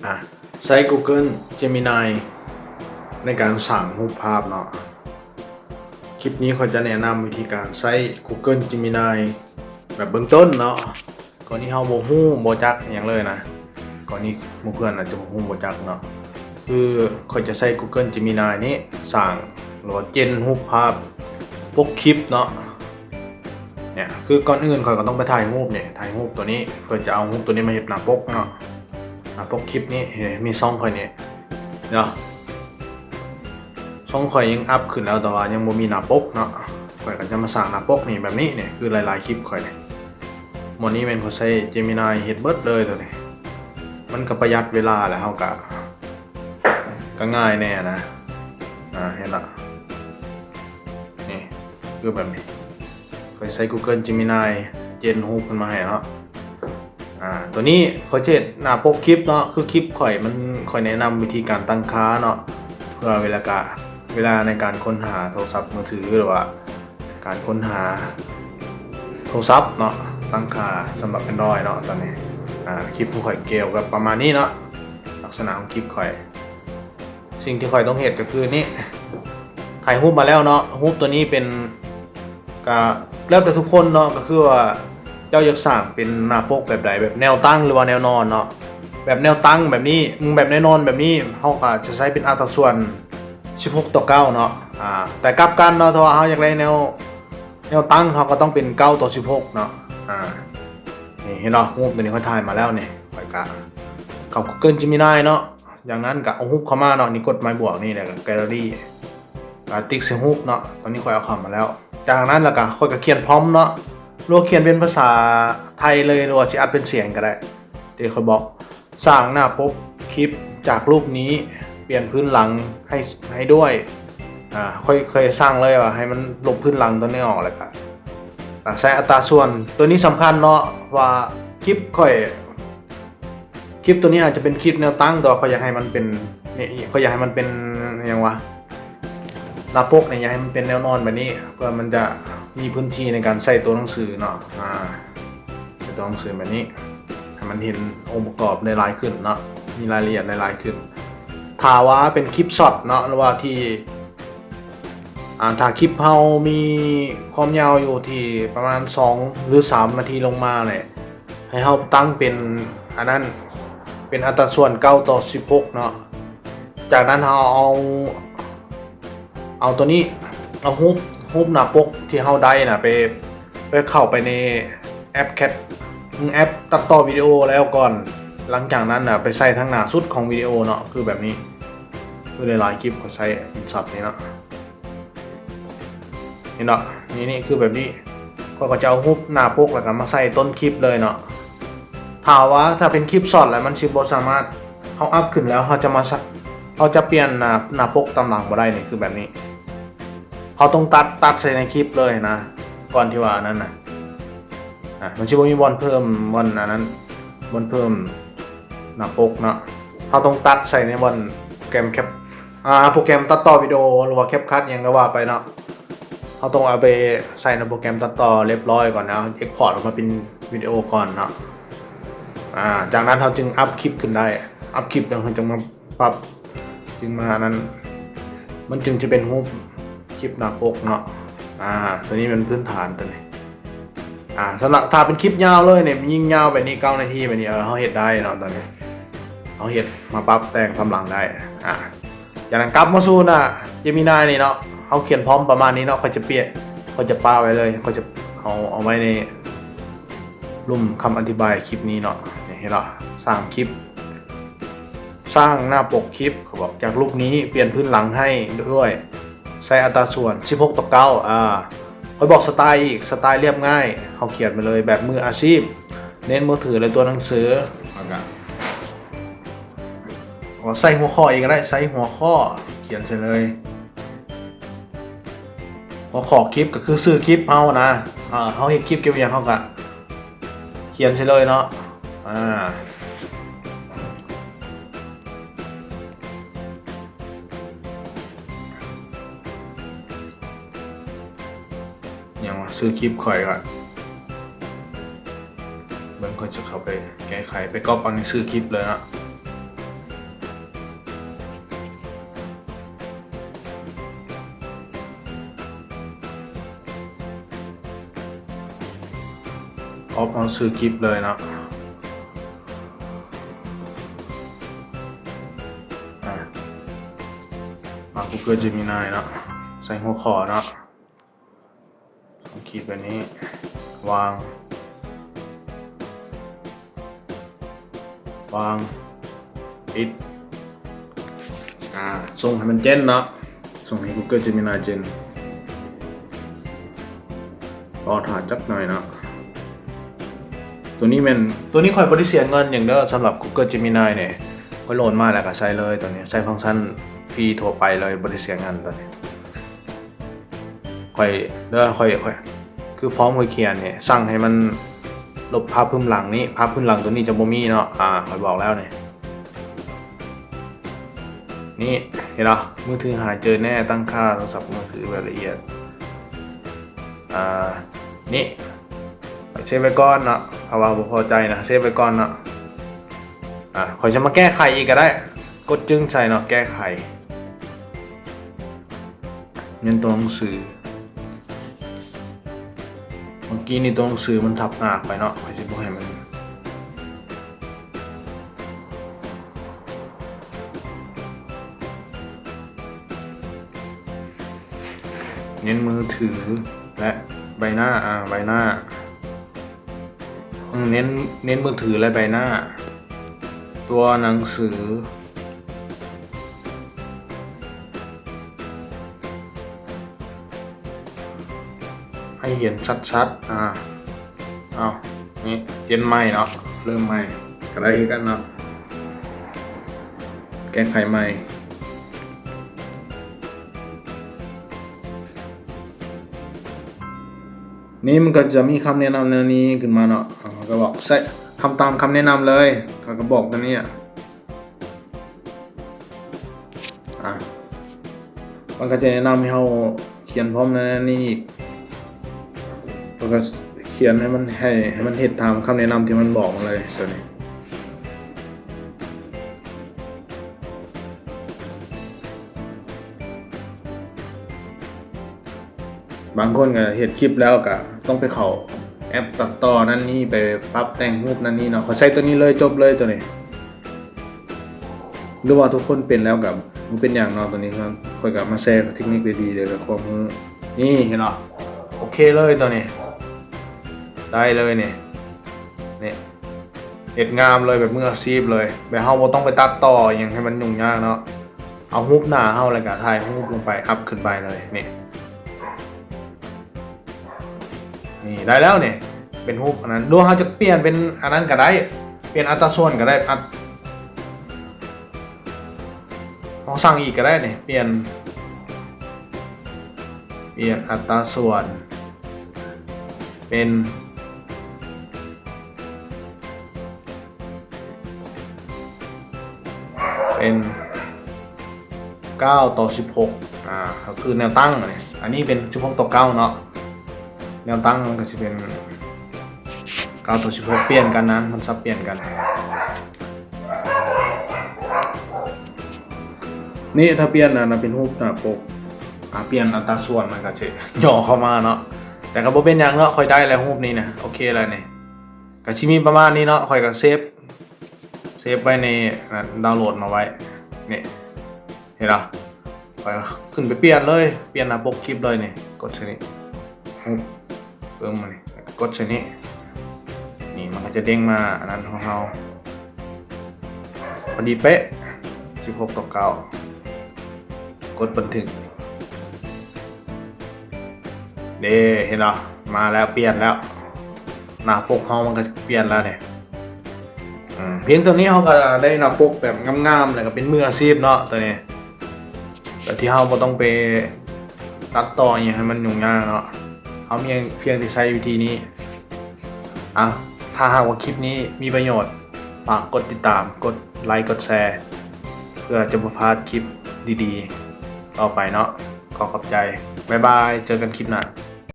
ອ່າ ໃຊ້ Google Gemini ໃນການສ້າງຮູບພາບເນາະ. ຄລິບນີ້ຂ້ອຍຈະແນະນຳວິທີການໃຊ້ Google Gemini ແບບເບື້ອງຕົ້ນເນາະ. ກ່ອນນີ້ເຮົາບໍ່ຮູ້ບໍ່ຈັກຫຍັງເລີຍນະ, ກ່ອນນີ້ໝູ່ເພື່ອນອາດຈະບໍ່ຮູ້ບໍ່ຈັກເນາະ. ຄືຂ້ອຍຈະໃຊ້ Google Gemini ນີ້ສ້າງ ຫຼືວ່າເຈນຮູບພາບປົກຄລິບເນາະ. ເນຍ ຄືກ່ອນອື່ນຂ້ອຍກໍຕ້ອງໄປຖ່າຍຮູບນີ້ ຖ່າຍຮູບຕົວນີ້ ເພື່ອຈະເອົາຮູບຕົວນີ້ມາເຮັດໜ້າປົກເນາະ. ໜ້າປົກຄລິບນີ້ ເຫັນ ມີຊ່ອງຂ້ອຍນີ້ເນາະ. ຊ່ອງຂ້ອຍຍັງອັບຂຶ້ນແລ້ວ ແຕ່ວ່າຍັງບໍ່ມີໜ້າປົກເນາະ. ຂ້ອຍກໍຈະມາສ້າງໜ້າປົກນີ້ແບບນີ້ນີ້ ຄືຫຼາຍໆຄລິບຂ້ອຍນີ້. ໝົດນີ້ແມ່ນຂ້ອຍໃຊ້ Gemini ເຮັດເບິດເລີຍຕົວນີ້. ມັນກໍປະຢັດເວລາ ແລະເຮົາກໍ ກໍງ່າຍແດ່ນະ. ອ່າ ເຫັນລະ ນີ້ ຄືແບບນີ້ ຂ້ອຍໃຊ້ Google Gemini ເຈນຮູບຂຶ້ນມາໃຫ້ເນາະ. ອ່າ ຕົວນີ້ຂ້ອຍຈະເຮັດໜ້າປົກຄລິບເນາະ. ຄືຄລິບຂ້ອຍມັນ ຂ້ອຍແນະນຳວິທີການຕັ້ງຄ່າເນາະ ເພື່ອເວລາກະ ເວລາໃນການຄົ້ນຫາໂທລະສັບມືຖື ຫຼືວ່າການຄົ້ນຫາໂທລະສັບເນາະ ຕັ້ງຄ່າສຳລັບ Android ເນາະ. ຕອນນີ້ ອ່າ ຄລິບຂອງຂ້ອຍກ່ຽວກັບປະມານນີ້ເນາະ ລັກສະນະຂອງຄລິບຂ້ອຍ. ສິ່ງທີ່ຂ້ອຍຕ້ອງເຮັດກໍຄືນີ້ ຖ່າຍຮູບມາແລ້ວເນາະ. ຮູບຕົວນີ້ເປັນ ກະແລ້ວແຕ່ທຸກຄົນເນາະ ກໍຄືວ່າເຈົ້າຢາກສ້າງເປັນໜ້າປົກແບບໃດ ແບບແນວຕັ້ງ ຫຼືວ່າແນວນອນເນາະ. ແບບແນວຕັ້ງແບບນີ້ ອືມ ແບບແນວນອນແບບນີ້ ເຮົາກໍຈະໃຊ້ເປັນອັດຕາສ່ວນສິບຫົກຕໍ່ເກົ້າເນາະ. ອ່າ ແຕ່ກັບກັນເນາະ ຖ້າວ່າເຮົາຢາກໄດ້ແນວ ແນວຕັ້ງ ເຮົາກໍຕ້ອງເປັນເກົ້າຕໍ່ສິບຫົກເນາະ. ອ່າ ນີ້ເຫັນບໍ່ ຮູບຕົວນີ້ຂ້ອຍຖ່າຍມາແລ້ວນີ້ ຂ້ອຍກະເຂົ້າ Google Gemini ເນາະ. ຈາກນັ້ນກໍເອົາຮູບເຂົ້າມາເນາະ ນີ້ກົດໄມ້ບວກນີ້ ແລ້ວກໍ Gallery ກໍຕິກໃສ່ຮູບເນາະ. ຕອນນີ້ຂ້ອຍເອົາເຂົ້າມາແລ້ວ. ຈາກນັ້ນແລ້ວກໍຂ້ອຍກໍຂຽນ prompt ເນາະ ຫຼືວ່າຂຽນເປັນພາສາໄທເລີຍ ຫຼືວ່າຊິອັດເປັນສຽງກໍໄດ້ ທີ່ຂ້ອຍບອກ ສ້າງໜ້າປົກຄລິບຈາກຮູບນີ້ ປ່ຽນພື້ນຫຼັງໃຫ້ ໃຫ້ດ້ວຍ. ອ່າ ຂ້ອຍເຄີຍສັ່ງເລີຍວ່າໃຫ້ມັນລົບພື້ນຫຼັງຕົວນີ້ອອກ ແລ້ວກໍ ແລ້ວໃສ່ອັດຕາສ່ວນ. ຕົວນີ້ສຳຄັນເນາະ ວ່າຄລິບຂ້ອຍ ຄລິບຕົວນີ້ອາດຈະເປັນຄລິບແນວຕັ້ງ ແຕ່ວ່າຂ້ອຍຢາກໃຫ້ມັນເປັນ ນີ້ ຂ້ອຍຢາກໃຫ້ມັນເປັນຫຍັງວະ ໜ້າປົກນີ້ ຢາກໃຫ້ມັນເປັນແນວນອນແບບນີ້ ເພື່ອມັນຈະມີພື້ນທີ່ໃນການໃສ່ຕົວໜັງສືເນາະ. ອ່າ ໃສ່ຕົວໜັງສືແບບນີ້ ໃຫ້ມັນເຫັນອົງປະກອບໄດ້ຫຼາຍຂຶ້ນເນາະ ມີລາຍລະອຽດໄດ້ຫຼາຍຂຶ້ນ. ຖ້າວ່າເປັນຄລິບຊັອດເນາະ ຫຼືວ່າທີ່ ອ່າ ຖ້າຄລິບເຮົາມີຄວາມຍາວຢູ່ທີ່ປະມານສອງຫຼືສາມນາທີລົງມາແຫຼະ ໃຫ້ເຮົາຕັ້ງເປັນອັນນັ້ນ ເປັນອັດຕາສ່ວນເກົ້າຕໍ່ສິບຫົກເນາະ. ຈາກນັ້ນເຮົາເອົາ ເອົາຕົວນີ້ ເອົາຮູບ ຮູບໜ້າປົກທີ່ເຮົາໄດ້ນະ ໄປ ໄປເຂົ້າໄປໃນແອັບແຄັດ ແອັບຕັດຕໍ່ວິດີໂອແລ້ວກ່ອນ. ຫຼັງຈາກນັ້ນນະ ໄປໃສ່ທາງໜ້າສຸດຂອງວິດີໂອເນາະ ຄືແບບນີ້. ຄືຫຼາຍໆຄລິບຂ້ອຍໃຊ້ອິນຊັດນີ້ເນາະ ເຫັນເນາະ ນີ້ ນີ້ຄືແບບນີ້. ຂ້ອຍກໍຈະເອົາຮູບໜ້າປົກ ແລ້ວກໍມາໃສ່ຕົ້ນຄລິບເລີຍເນາະ. ຖ້າວ່າ ຖ້າເປັນຄລິບຊັອດແລ້ວ ມັນຊິບໍ່ສາມາດ ເຮົາອັບຂຶ້ນແລ້ວ ເຮົາຈະມາ ເຮົາຈະປ່ຽນໜ້າ ໜ້າປົກຕາມຫຼັງບໍ່ໄດ້ນີ້ ຄືແບບນີ້. ເຮົາຕ້ອງຕັດ ຕັດໃສ່ໃນຄລິບເລີຍນະ ກ່ອນທີ່ວ່າອັນນັ້ນນະ. ອ່າ ມັນຊິບໍ່ມີບ່ອນເພີ່ມ ບ່ອນອັນນັ້ນ ບ່ອນເພີ່ມໜ້າປົກເນາະ. ເຮົາຕ້ອງຕັດໃສ່ໃນບ່ອນໂປຣແກຣມແຄັບ ອ່າ ໂປຣແກຣມຕັດຕໍ່ວິດີໂອ ຫຼືວ່າ CapCut ຫຍັງກໍວ່າໄປເນາະ. ເຮົາຕ້ອງເອົາໄປໃສ່ໃນໂປຣແກຣມຕັດຕໍ່ຮຽບຮ້ອຍກ່ອນນະ export ອອກມາເປັນວິດີໂອກ່ອນເນາະ. ອ່າ ຈາກນັ້ນເຮົາຈຶ່ງອັບຄລິບຂຶ້ນໄດ້ ອັບຄລິບແລ້ວເຮົາຈຶ່ງມາ ປັບ ຈຶ່ງມາອັນນັ້ນ ມັນຈຶ່ງຈະເປັນຮູບຄລິບໜ້າປົກເນາະ. ອ່າ ຕົວນີ້ແມ່ນພື້ນຖານຕົວນີ້. ອ່າ ສຳລັບຖ້າເປັນຄລິບຍາວເລີຍນີ້ ຍິ່ງຍາວແບບນີ້ ເກົ້ານາທີແບບນີ້ ເອີ ເຮົາເຮັດໄດ້ເນາະ. ຕອນນີ້ເຮົາເຮັດມາປັບແຕ່ງຕາມຫຼັງໄດ້. ອ່າ ຈາກນັ້ນກັບມາສູ່ໜ້າ Gemini ນີ້ເນາະ ເຮົາຂຽນ prompt ປະມານນີ້ເນາະ. ຂ້ອຍຈະປ່ຽນ ຂ້ອຍຈະປະໄວ້ເລີຍ ຂ້ອຍຈະເອົາ ເອົາໄວ້ໃນລຸ່ມຄຳອະທິບາຍຄລິບນີ້ເນາະ. ນີ້ ເຫັນບໍ່ ສ້າງຄລິບ ສ້າງໜ້າປົກຄລິບ ເຂົາບອກ ຈາກຮູບນີ້ປ່ຽນພື້ນຫຼັງໃຫ້ດ້ວຍ ໃຊ້ອັດຕາສ່ວນສິບຫົກຕໍ່ເກົ້າ. ອ່າ ຂ້ອຍບອກສະໄຕລ໌ອີກ ສະໄຕລ໌ລຽບງ່າຍ ເຮົາຂຽນໄປເລີຍ ແບບມືອາຊີບ ເນັ້ນມືຖື ແລະ ຕົວໜັງສື. ແລ້ວກໍ ໃສ່ຫົວຂໍ້ອີກກໍໄດ້ ໃສ່ຫົວຂໍ້ ຂຽນໃສ່ເລີຍ ຫົວຂໍ້ຄລິບກໍຄືຊື່ຄລິບເຮົານະ. ເຮົາເຮັດຄລິບກ່ຽວກັບຫຍັງ ເຮົາກໍຂຽນໃສ່ເລີຍເນາະ. ອ່າ ຫຍັງວະ ຊື່ຄລິບຂ້ອຍກໍ ເບິ່ງ ຂ້ອຍຈະເຂົ້າໄປແກ້ໄຂ ໄປກັອບເອົາໃນຊື່ຄລິບເລີຍເນາະ. ອອບເຮົາຊື່ຄລິບເລີຍເນາະ. ອ່າ ມາ Google Gemini ເນາະ ໃສ່ຫົວຂໍ້ເນາະ ເອົາຄລິບແບບນີ້ ວາງ ວາງ ປິດ ອ່າ ສົ່ງໃຫ້ມັນເຈນເນາະ ສົ່ງໃຫ້ Google Gemini ເຈນ ລໍຖ້າຈັກໜ້ອຍເນາະ. ຕົວນີ້ແມ່ນ ຕົວນີ້ຂ້ອຍບໍ່ໄດ້ເສຍເງິນຫຍັງເດີ ສຳລັບ Google Gemini ນີ້ ຂ້ອຍໂຫຼດມາແລ້ວກໍໃຊ້ເລີຍ. ຕົວນີ້ໃຊ້ຟັງຊັນຟຣີທົ່ວໄປເລີຍ ບໍ່ໄດ້ເສຍເງິນຕົວນີ້. ຂ້ອຍເດີ ຂ້ອຍ ຂ້ອຍ ຄືຟອມຂ້ອຍຂຽນນີ້ ສັ່ງໃຫ້ມັນລົບພາບພື້ນຫຼັງນີ້ ພາບພື້ນຫຼັງຕົວນີ້ຈະບໍ່ມີເນາະ. ອ່າ ຂ້ອຍບອກແລ້ວນີ້ ນີ້ ເຫັນບໍ່? ມືຖືຫາເຈີແນ່ ຕັ້ງຄ່າໂທລະສັບມືຖືແບບລະອຽດ. ອ່າ ນີ້ ເຊບໄວ້ກ່ອນເນາະ ເພາະວ່າບໍ່ພໍໃຈນະ ເຊບໄວ້ກ່ອນເນາະ. ອ່າ ຂ້ອຍຈະມາແກ້ໄຂອີກກໍໄດ້ ກົດຈຶ່ງໃສ່ເນາະ ແກ້ໄຂ. ແມ່ນຕົວໜັງສື ເມື່ອກີ້ນີ້ຕົວໜັງສືມັນທັບໜ້າຂ້ອຍເນາະ ຂ້ອຍຊິບໍ່ໃຫ້ມັນ ເນັ້ນມືຖື ແລະ ໃບໜ້າ ອ່າ ໃບໜ້າ ເນັ້ນ ເນັ້ນມືຖື ແລະ ໃບໜ້າ ຕົວໜັງສື ໃຫ້ເຫັນຊັດໆ. ອ່າ ເອົາ ນີ້ ເຈນໃໝ່ເນາະ ເລີ່ມໃໝ່ກໍໄດ້ຄືກັນເນາະ ແກ້ໄຂໃໝ່. ນີ້ມັນກໍຈະມີຄຳແນະນຳແນວນີ້ຂຶ້ນມາເນາະ ເຮົາກໍບອກໃສ່ ທຳຕາມຄຳແນະນຳເລີຍ ເຮົາກໍບອກຕົວນີ້ ອ່າ ມັນກໍຈະແນະນຳໃຫ້ເຮົາຂຽນພ້ອມໃນນີ້ອີກ ແລ້ວກໍຂຽນໃຫ້ມັນ ໃຫ້ ໃຫ້ມັນເຮັດຕາມຄຳແນະນຳທີ່ມັນບອກມາເລີຍ ຕົວນີ້. ບາງຄົນກໍເຮັດຄລິບແລ້ວກໍຕ້ອງໄປເຂົ້າແອັບຕັດຕໍ່ນັ້ນນີ້ ໄປປັບແຕ່ງຮູບນັ້ນນີ້ເນາະ ຂ້ອຍໃຊ້ຕົວນີ້ເລີຍ ຈົບເລີຍຕົວນີ້. ຫຼືວ່າທຸກຄົນເປັນແລ້ວກໍບໍ່ເປັນຫຍັງເນາະ ຕົວນີ້ຂ້ອຍກໍມາແຊເທັກນິກດີໆ ແລ້ວກໍຄວາມຮູ້ ນີ້ ເຫັນບໍ່? ໂອເຄເລີຍຕົວນີ້ ໄດ້ເລີຍນີ້ ນີ້ ເຮັດງາມເລີຍ ແບບມືອາຊີບເລີຍ ແບບເຮົາບໍ່ຕ້ອງໄປຕັດຕໍ່ອີ່ຫຍັງໃຫ້ມັນຫຍຸ້ງຍາກເນາະ. ເອົາຮູບໜ້າເຮົາ ແລ້ວກໍຖ່າຍຮູບລົງໄປ ອັບຂຶ້ນໄປເລີຍ ນີ້ ນີ້ ໄດ້ແລ້ວນີ້ ເປັນຮູບອັນນັ້ນ. ຫຼືເຮົາຈະປ່ຽນເປັນອັນນັ້ນກໍໄດ້ ປ່ຽນອັດຕາສ່ວນກໍໄດ້ ອັດ ເຮົາສັ່ງອີກກໍໄດ້ນີ້ ປ່ຽນ ປ່ຽນອັດຕາສ່ວນເປັນ ເປັນເກົ້າຕໍ່ສິບຫົກ ອ່າ ກໍຄືແນວຕັ້ງນີ້ ອັນນີ້ເປັນສິບຫົກຕໍ່ເກົ້າເນາະ ແນວຕັ້ງມັນກໍຊິເປັນເກົ້າຕໍ່ສິບຫົກ ປ່ຽນກັນນະ ມັນສັບປ່ຽນກັນ. ນີ້ ຖ້າປ່ຽນອັນນັ້ນເປັນຮູບໜ້າປົກ ອ່າ ປ່ຽນອັດຕາສ່ວນ ມັນກໍຊິຫຍໍ້ເຂົ້າມາເນາະ ແຕ່ກໍບໍ່ເປັນຫຍັງເນາະ ຂ້ອຍໄດ້ແລ້ວຮູບນີ້ນະ ໂອເຄແລ້ວນີ້ ກໍຊິມີປະມານນີ້ເນາະ. ຂ້ອຍກໍເຊບ ເຊບໄວ້ໃນ ດາວໂຫຼດມາໄວ້ ນີ້ ເຫັນບໍ່? ຂ້ອຍກໍຂຶ້ນໄປປ່ຽນເລີຍ ປ່ຽນໜ້າປົກຄລິບເລີຍນີ້ ກົດໃສ່ນີ້ ປຶ້ມ ປຶ້ມ ມານີ້ ກົດໃສ່ນີ້ ນີ້ ມັນກໍຈະເດ້ງມາອັນນັ້ນຂອງເຮົາ ພໍດີເປະ ສິບຫົກຕໍ່ເກົ້າ ກົດບັນທຶກ ເດ້ ເຫັນບໍ່? ມາແລ້ວ ປ່ຽນແລ້ວ ໜ້າປົກເຮົາມັນກໍປ່ຽນແລ້ວນີ້. ອືມ ພຽງເທົ່ານີ້ເຮົາກໍໄດ້ໜ້າປົກແບບງາມໆ ແລ້ວກໍເປັນມືອາຊີບເນາະ ຕົວນີ້ ແບບທີ່ເຮົາບໍ່ຕ້ອງໄປຕັດຕໍ່ອີ່ຫຍັງໃຫ້ມັນຫຍຸ້ງຍາກເນາະ ເຮົາພຽງ ພຽງແຕ່ໃຊ້ວິທີນີ້. ອ່ະ ຖ້າຫາກວ່າຄລິບນີ້ມີປະໂຫຍດ ຝາກກົດຕິດຕາມ ກົດໄລ ກົດແຊ ເພື່ອຈະບໍ່ພາດຄລິບດີໆຕໍ່ໄປເນາະ. ຂໍຂອບໃຈ ບາຍບາຍ ເຈີກັນຄລິບໜ້າ.